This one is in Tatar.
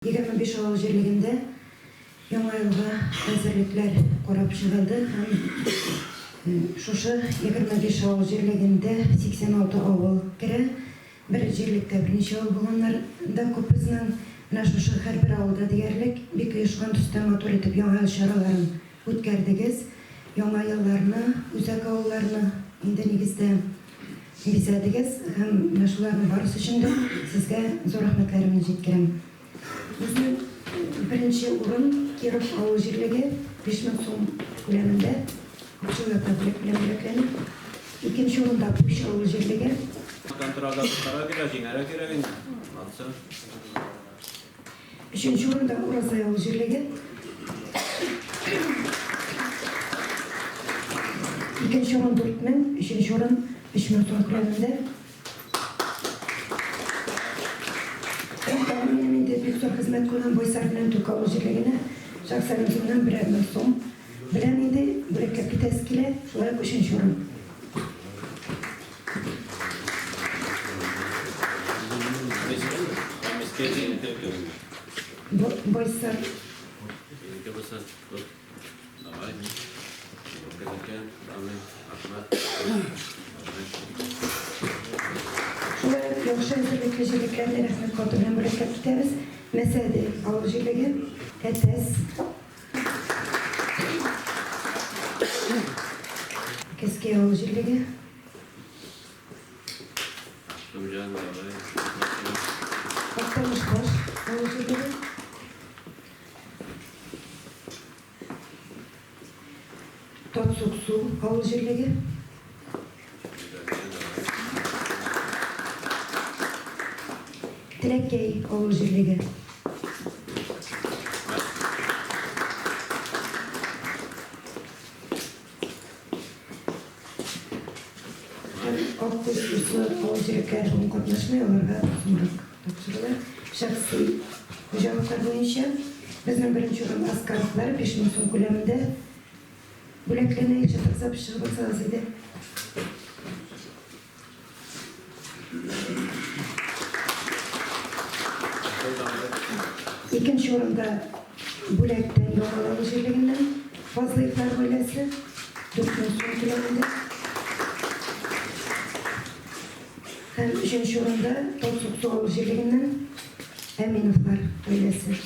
25 авыл җирлегендә Яңа елга әзерлекләр карап чыгылды һәм шушы 25 авыл җирлегендә 86 авыл керә. Бер җирлектә берничә авыл булганнар да күп безнең. Менә шушы һәрбер авылда диярлек бик оешкан төстә матур итеп Яңа ел чараларын үткәрдегез. Яңа елларны, үзәк авылларны инде нигездә бизәдегез һәм менә шуларның барысы өчен дә сезгә зур рәхмәтләремне җиткерәм. Безнең беренче урын Киров авыл җирлеге 5000 сум күләмендә акчалата бүләк белән бүләкләнә. Икенче урында Пуща авыл җирлеге. Контрада тотарга кирәк, җиңәргә кирәк инде. Молодцы. Өченче урында Уразай авыл җирлеге. Икенче урын 4000, өченче урын 3000 сум күләмендә. Һәм тагын минем инде бик зур хезмәт куйган Байсар белән Түке авыл җирлегенә шәхсән үземнән берәр мең сум белән инде бүләкләп китәсе килә, шулай ук өченче урын. Байсар. Шулай ук яхшы әзерлекле җирлекләрне рәхмәт хаты белән бүләкләп китәбез. Мәсәде авыл җирлеге, Әтәс. Кәскәй авыл җирлеге. Актанышбаш авыл җирлеге. Татсуксу авыл җирлеге. Теләкәй авыл җирлеге. Һәм Аккүз Усы авыл җирлекләре бүген катнашмый, аларга соңрак тапшырыла. Шәхси хуҗалыклар буенча безнең беренче урын Аскаровлар 5000 сум күләмендә бүләкләнә. Илшат Аксапов чыгып алсагыз иде. Икенче урында бүләктән Яңа авыл җирлегеннән Фазлыевлар гаиләсе 4000 сум күләмендә. Һәм өченче урында Тау Суксу авыл җирлегеннән Әминовлар гаиләсе.